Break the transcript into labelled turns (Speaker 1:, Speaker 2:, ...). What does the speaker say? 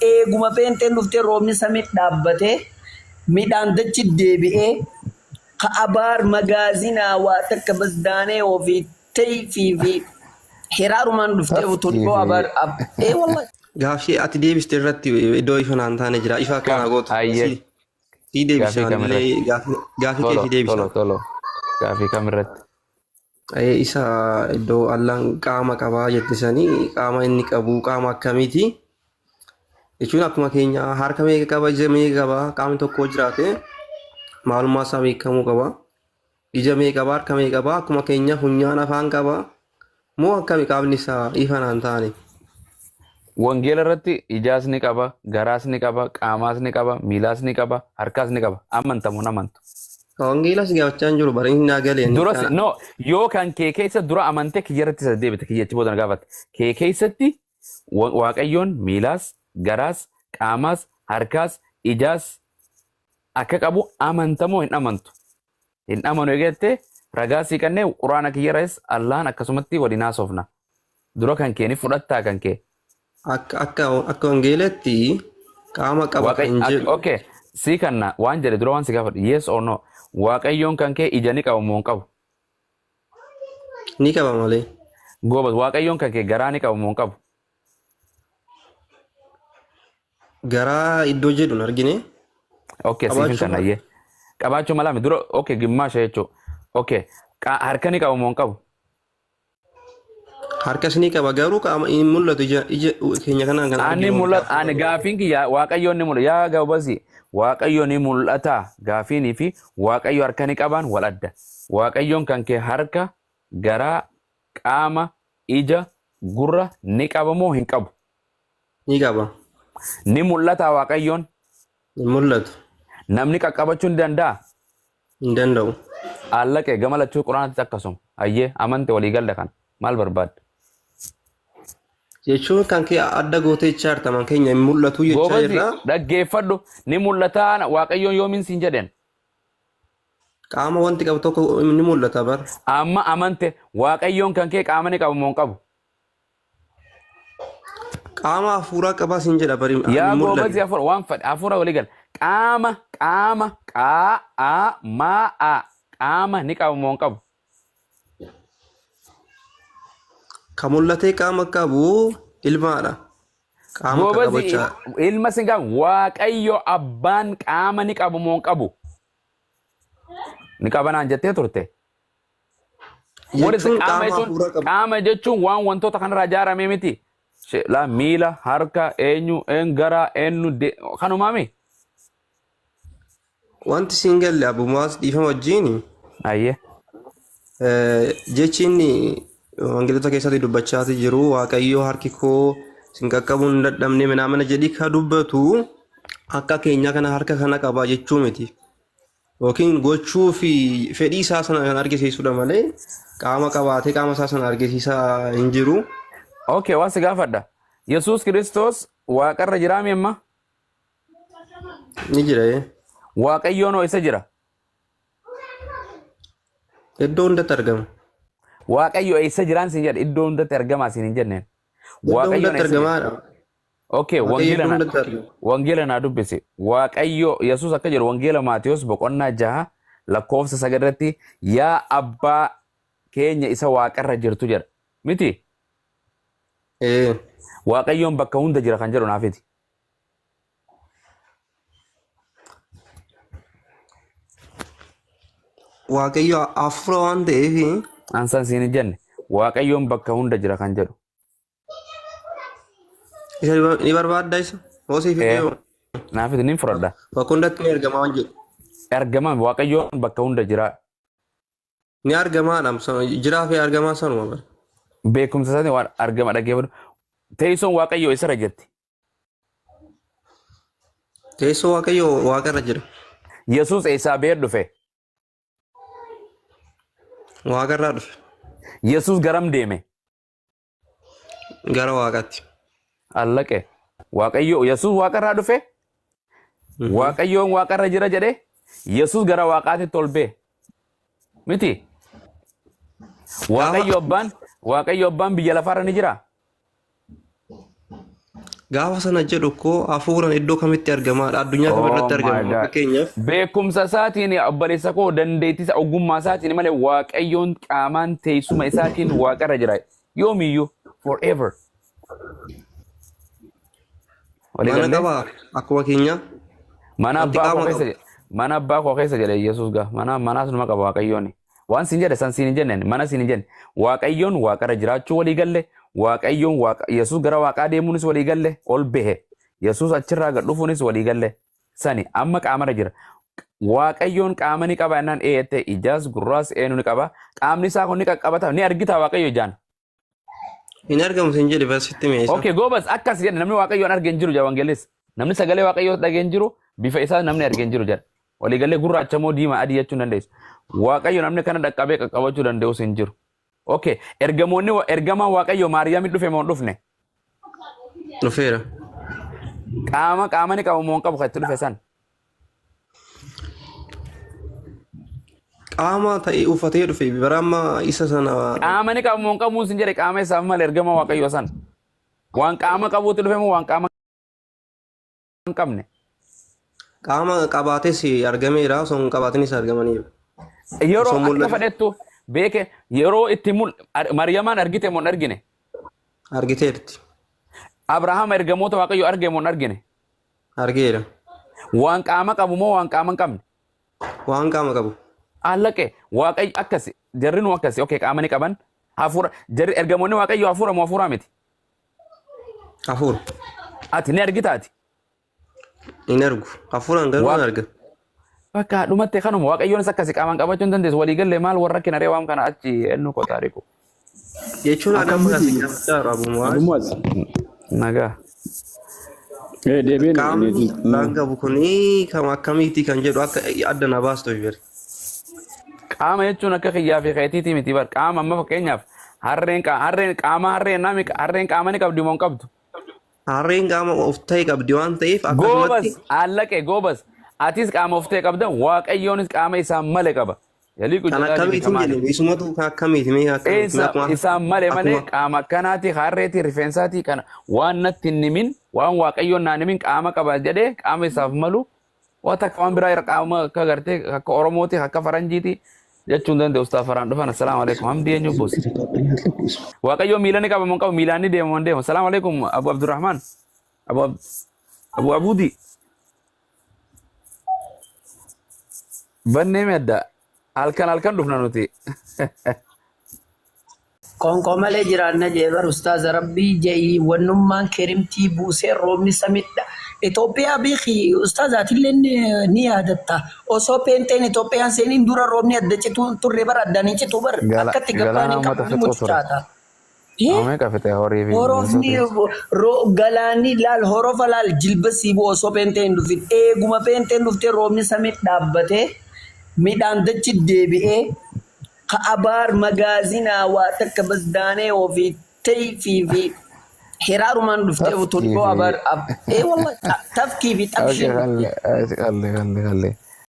Speaker 1: Eeguma pheenxeen dhuftee roobni samii dhaabbatee midhaan dachi deebi'ee ka abaar magaazinaa waa takka basdaanee ofii tayfii fi hiraarumaan dhuftee utuu
Speaker 2: Tafkii
Speaker 1: dhiboo
Speaker 2: fi
Speaker 1: abaar ee wallahi.
Speaker 3: Gaaffii ati deebiste irratti iddoo ifa naan taane jira. Ifa akka
Speaker 2: Kam?
Speaker 3: naa gootu.
Speaker 2: Hayyee.
Speaker 3: Si si deebisa
Speaker 2: Gaaffii kam
Speaker 3: anillee
Speaker 2: irratti?
Speaker 3: gaaffii kee
Speaker 2: Tolo,
Speaker 3: si deebisa.
Speaker 2: tolo, tolo. Gaaffii kam irratti?
Speaker 3: Isa iddoo Allaan qaama qabaa jette sanii qaama inni qabu qaama akkamiiti? Jechuun akkuma keenya harka meeqa qaba, ija meeqa qaba, qaamni tokko jiraate maalummaa isaa beekamuu qaba. Ija meeqa qaba, harka meeqa qaba, akkuma keenya funyaan afaan qaba. Moo akkami qaamni isaa ifa naan taane?
Speaker 2: Wangeela irratti ijaas ni qaba, garaas ni qaba, qaamaas ni qaba, miilaas ni qaba, harkaas ni qaba. Amanta moo hin amantu?
Speaker 3: Wangeelas gaafachaa hin jiru bara inni naa galee
Speaker 2: Dura si- no yoo kan kee keessa dura amantee kiyya irratti isa deebite kiyya achi booda na gaafatte. Kee keessatti Waaqayyoon miilaas, garaas, qaamaas, harkaas, ijaas akka qabu amanta moo hin amantu? Hin amanu eegatte ragaa sii kannee quraana kiyyarras Allahan akkasumatti waliin haasofna. Dura kan kee ni fudhattaa kan kee.
Speaker 3: Akka wangeelatti qaama qaba kan jedhu.
Speaker 2: Okay, sii kanna waan jedhe dura waan si gaafadhu yes or no. Waaqayyoon kan kee ija ni qaba moo hin qabu?
Speaker 3: Ni qaba malee.
Speaker 2: Goobas Waaqayyoon kan kee garaa ni qaba moo hin qabu?
Speaker 3: Garaa iddoo jedhu hin argine.
Speaker 2: Okay, siif hin
Speaker 3: Qabaachuu
Speaker 2: kanna
Speaker 3: mala.
Speaker 2: ayyee. Qabaachuu mala mi dura okay gimmaasha jechuudha. Okay, harka ni qaba moo hin qabu?
Speaker 3: Harkas ni qaba garuu qaama hin mul'atu ija keenya kanaan kan
Speaker 2: Ani
Speaker 3: arginu
Speaker 2: mul'ata
Speaker 3: gaaffii
Speaker 2: ani
Speaker 3: qabu.
Speaker 2: gaafiin kiyya Waaqayyoon ni mul'ata yaa gabasi Waaqayyo ni mul'ata gaafiinii fi Waaqayyo harka ni qabaan wal adda. Waaqayyoon kan kee harka garaa qaama ija gurra ni qaba moo hin qabu?
Speaker 3: Ni qaba.
Speaker 2: Ni mul'ata Waaqayyoon
Speaker 3: Hin mul'atu.
Speaker 2: namni qaqqabachuu ni danda'a?
Speaker 3: Hin danda'u.
Speaker 2: Allaqe gama lachuu quraanatti akkasuma. Hayyee amante walii galle kana maal barbaadda?
Speaker 3: Jechuun kan kee adda gootee jechaa jirta man keenya hin mul'atu jechaa
Speaker 2: Goobazi
Speaker 3: jirra.
Speaker 2: dhaggeeffadhu ni mul'ata Waaqayyoon yoomiin siin jedheen.
Speaker 3: Qaama wanti qabu tokko ni mul'ata bar.
Speaker 2: Amma amante Waaqayyoon kan kee qaama ni qaba moo hin qabu?
Speaker 3: Qaama hafuuraa qabaa siin jedha bari
Speaker 2: Yaa
Speaker 3: hin
Speaker 2: goobazi
Speaker 3: mul'anne.
Speaker 2: hafuura waan fadhe hafuura walii gala. Qaama qaama qaa a maa a qaama ni qaba moo hin qabu?
Speaker 3: Ka mul'atee qaama qabu ilmaadha. Qaama akka
Speaker 2: Goobazi
Speaker 3: qabachaa.
Speaker 2: ilma sin qabu Waaqayyo abbaan qaama ni qabu moo hin qabu? Ni qaba naan jettee turte. What is
Speaker 3: Jechuun
Speaker 2: qaama
Speaker 3: qaama
Speaker 2: jechuun
Speaker 3: hafuuraa qabu.
Speaker 2: qaama jechuun waan wantoota kanarraa ijaaramee miti. Laa miila, harka, eenyu, een gara, eenyu kanumaami.
Speaker 3: Wanti siin galle Abu Mu'aaz dhiifama wajjin
Speaker 2: Ayyee.
Speaker 3: jechi inni wangeelota keessatti dubbachaati jiru Waaqayyo harki koo sin qaqqabuu hin dadhabne minaamina jedhii ka dubbatu akka keenyaa kana harka kana qaba jechuu miti. Yookiin gochuu fi fedhii isaa sana kan argisiisudha malee qaama qabaatee qaama isaa sana argisiisaa hin jiru.
Speaker 2: Okay, waan si gaafadha. Yesuus Kiristoos waaqarra jiraami amma?
Speaker 3: Ni jira.
Speaker 2: Waaqayyoon hoo isa jira?
Speaker 3: Iddoo hundatti argama.
Speaker 2: Waaqayyo eessa jiraan siin jedha iddoo hundatti argamaa siin hin jenneen.
Speaker 3: Iddoo
Speaker 2: Waaqayyoon
Speaker 3: hundatti
Speaker 2: eessa jira?
Speaker 3: argamaadha.
Speaker 2: Okay,
Speaker 3: Waaqayyo
Speaker 2: wangeela
Speaker 3: iddoo
Speaker 2: na
Speaker 3: hundatti argama.
Speaker 2: wangeela naa dubbisi. Waaqayyo Yesuus akka jedhu wangeela Maatiyos boqonnaa 6 lakkoofsa 9 irratti yaa abbaa keenya isa waaqarra jirtu jedha. Miti?
Speaker 3: Ee.
Speaker 2: Waaqayyoon bakka hunda jira kan jedhu naafiti.
Speaker 3: Waaqayyo hafuura waan ta'eef
Speaker 2: Ansaan siin hin jenne. Waaqayyoon bakka hunda jira kan jedhu.
Speaker 3: Isa ni barbaadda isa? Hoo siif
Speaker 2: Ee.
Speaker 3: hidhee
Speaker 2: Naafiti niin fudhadha.
Speaker 3: bakka hundatti ni argama waan jedhu.
Speaker 2: Argamaan Waaqayyoon bakka hunda jira.
Speaker 3: Ni argamaadha jiraa fi argamaa sanuma bara.
Speaker 2: Beekumsa isaatiin waan argama dhaggeeffadhu. Teessoon Waaqayyoo isarra jirti.
Speaker 3: Teessoo Waaqayyoo waaqarra jira.
Speaker 2: Yesuus eessaa ba'ee dhufe?
Speaker 3: Waaqarraa dhufe.
Speaker 2: Yesuus garam deeme?
Speaker 3: Gara waaqaatti.
Speaker 2: Allaqe. Waaqayyo Yesuus waaqarraa dhufe? Waaqayyoon waaqarra jira jedhe Yesuus gara waaqaatitti ol ba'e. Miti? Waaqayyo abbaan Waaqayyo abbaan biyya lafaarra ni jira?
Speaker 3: Gaafa sana jedhu koo hafuuraan iddoo kamitti argamaadha? Addunyaa
Speaker 2: Oh
Speaker 3: kamirratti
Speaker 2: my
Speaker 3: argama?
Speaker 2: God.
Speaker 3: Fakkeenyaaf
Speaker 2: Beekumsa isaatiin obboleessa koo, dandeettii isaa, ogummaa isaatiin malee Waaqayyoon qaamaan teessuma isaatiin waaqarra jira. Yoomiyyuu, forever. Walii
Speaker 3: mana
Speaker 2: gallee?
Speaker 3: qabaa akkuma keenya
Speaker 2: Mana
Speaker 3: wanti
Speaker 2: abbaa koo
Speaker 3: qaama
Speaker 2: keessa
Speaker 3: qabu.
Speaker 2: mana abbaa koo keessa jedhe Yesuus gaa. Mana manaas numa qaba Waaqayyoon. Waan siin jedhe san siin hin jenne, mana siin hin jenne. Waaqayyoon waaqarra jiraachuu walii galle. Waaqayyoon waaqa Yesuus gara waaqaa deemuunis walii galle, ol bahe. Yesuus achirraa gad dhufuunis walii galle. Sani amma qaamarra jira. Waaqayyoon qaama ni qaba jennaan ee jette, ijaas gurraas eenyu ni qaba. Qaamni isaa kun ni qaqqabata, ni argita Waaqayyo ijaan?
Speaker 3: Hin argamu sin jedhe barsitti mee isa.
Speaker 2: Okay, goobas, akkas jedhe, namni Waaqayyoon arge hin jiru jedha Wangeelis. Namni sagalee Waaqayyoo dhagee hin jiru, bifa isaa namni arge hin jiru jedha. Waliigalee gurraacha moo diimaa adii jechuu hin dandeessu. Waaqayyo namni kana dhaqqabee qaqqabachuu danda'us hin jiru. Okay, ergamoonni ergamaan Waaqayyo Maariyaamiin dhufe moo hin dhufne?
Speaker 3: Dhufeera.
Speaker 2: Qaama ni qabu moo hin qabu kan itti dhufe san?
Speaker 3: Qaama ta'e uffatee dhufe bara amma isa sana.
Speaker 2: Qaama ni qabu moo hin qabu sin jedhe, qaama isaaf malee ergama Waaqayyo san. Waan qaama qabuutti dhufe moo waan qaama hin qabne?
Speaker 3: Qaama qabaates argameera, osoo hin qabaatinis argamaniiru.
Speaker 2: Yeroo
Speaker 3: Osoo
Speaker 2: akka
Speaker 3: mul'atu
Speaker 2: fedhettu beeke, yeroo itti Mariyamaan argite moo hin argine?
Speaker 3: Argiteerti.
Speaker 2: Abrahaam ergamoota Waaqayyo arge moo hin argine?
Speaker 3: Argeera.
Speaker 2: Waan qaama qabu moo waan qaama hin qabne?
Speaker 3: Waan qaama qabu.
Speaker 2: Allaqe Waaqayyo akkasi, jarri nu akkasi, okay, qaama ni qaban, hafuura jarri ergamoonni Waaqayyo hafuura moo hafuuraa miti?
Speaker 3: Hafuura.
Speaker 2: Ati ni argitaati?
Speaker 3: Hin argu. Hafuuraan garuu nan arga.
Speaker 2: Bakka dhumatte kanuma, Waaqayyoonis akkasi qaamaan qabachuu hin dandeessu, walii galle, maal warra kinaree waan kana achi eenyu koo taariku.
Speaker 3: Jechuun
Speaker 4: Akkam
Speaker 3: amma kan si
Speaker 4: miti?
Speaker 3: gaafachaa jiru Abu Mu'aaz.
Speaker 4: Abu Mu'aaz.
Speaker 2: Nagaa.
Speaker 4: Deebiin
Speaker 3: Qaamni waan qabu kuni kan akkamiiti kan jedhu akka adda na baastu bari.
Speaker 2: Qaama jechuun akka kiyyaa fi keetiitii miti bar. Qaama amma fakkeenyaaf harreen qaama, harreen nami harreen qaama ni qabdi moo hin qabdu?
Speaker 3: Harreen qaama of ta'e qabdi waan ta'eef
Speaker 2: Goobas
Speaker 3: akkasumatti
Speaker 2: allaqe, goobas, atis qaama of ta'e qabda, Waaqayyoonis qaama isaan male qaba. Yaliiqu
Speaker 3: kan
Speaker 2: jalaalii fi
Speaker 3: akkamiitiin
Speaker 2: kamaali.
Speaker 3: jedhame isumatu kan akkamiiti mee akkamiiti
Speaker 2: Isa
Speaker 3: akkuma
Speaker 2: isaan male malee
Speaker 3: akkuma
Speaker 2: qaama akkanaati, harreeti, rifeensaati kana waan natti hin himin, waan Waaqayyoon naan himin qaama qaba jedhee qaama isaaf malu waan takka waan biraa irra qaama akka gartee akka Oromooti akka Faranjiiti jechuun danda'u. Ustaaf Faraan dhufan. Assalaamu alaikum. Hamdi eenyu buus? Waaqayyo miila ni qaba moo hin qabu? Miilaan ni deema moo hin deemu? Assalaamu alaikum, Abu Abdurrahman, Abu Abudi. Bannee medda halkan halkan dhufna nuti.
Speaker 1: Qoonqoo malee jiraanna jee bar ustaaza, rabbii je'ii wannummaan kerimtii buusee roobni samidha. Itoophiyaa beeki ustaaza, atillee ni yaadatta. Osoo peenxeen Itoophiyaan seeniin dura roobni adda cituu hin turre bar, addaan hin citu bar, akkatti
Speaker 2: Galaana
Speaker 1: gabbaanii
Speaker 2: uummata
Speaker 1: qabu ni
Speaker 2: fixuu ture.
Speaker 1: mucucaata.
Speaker 2: Nama meeqa fixe horii fi
Speaker 1: Horofni
Speaker 2: bineensota?
Speaker 1: Galaanni laal, horofa laal, jilba sii bu'u osoo peenxeen hin dhufin. Eeguma peenxeen dhuftee roobni samii dhaabbatee midhaan dachi deebi'ee ka abaar magaazinaa waa takka basdaanee ofii tayfii fi hiraarumaan dhuftee
Speaker 2: Tafkii
Speaker 1: uturboo
Speaker 2: fi
Speaker 1: abaar ee wallahi tafkii fi
Speaker 2: Okay,
Speaker 1: xabshiin
Speaker 2: kalle
Speaker 1: dhuftee.
Speaker 2: kalle kalle kalle.